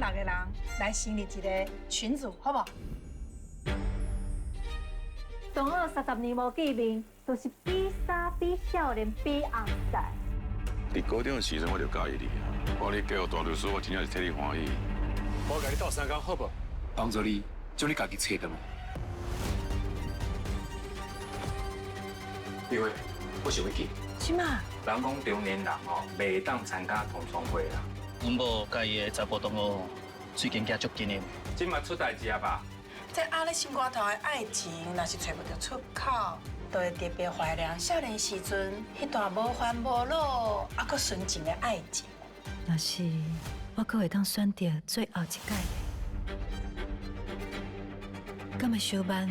六个人來成立一個群組，好無？同學30年無見面，都是比衫比少年比紅晒。佇高中的時陣我就佮意你啊，我你嫁予大律師，我真正是替你歡喜。我共你鬥相共好無？幫助你將你家己揣轉來。因為我想欲見。是嘛？人講中年人哦，袂當參加同窗會啦。阮某佮伊的查埔同學最近行足緊的。這馬出代誌啊吧？這壓咧心肝頭的愛情，若是揣無著出口，就會特別懷念少年時陣彼段無煩無惱、猶閣純情的愛情。若是我閣會當選擇最後一擺，敢會相挽？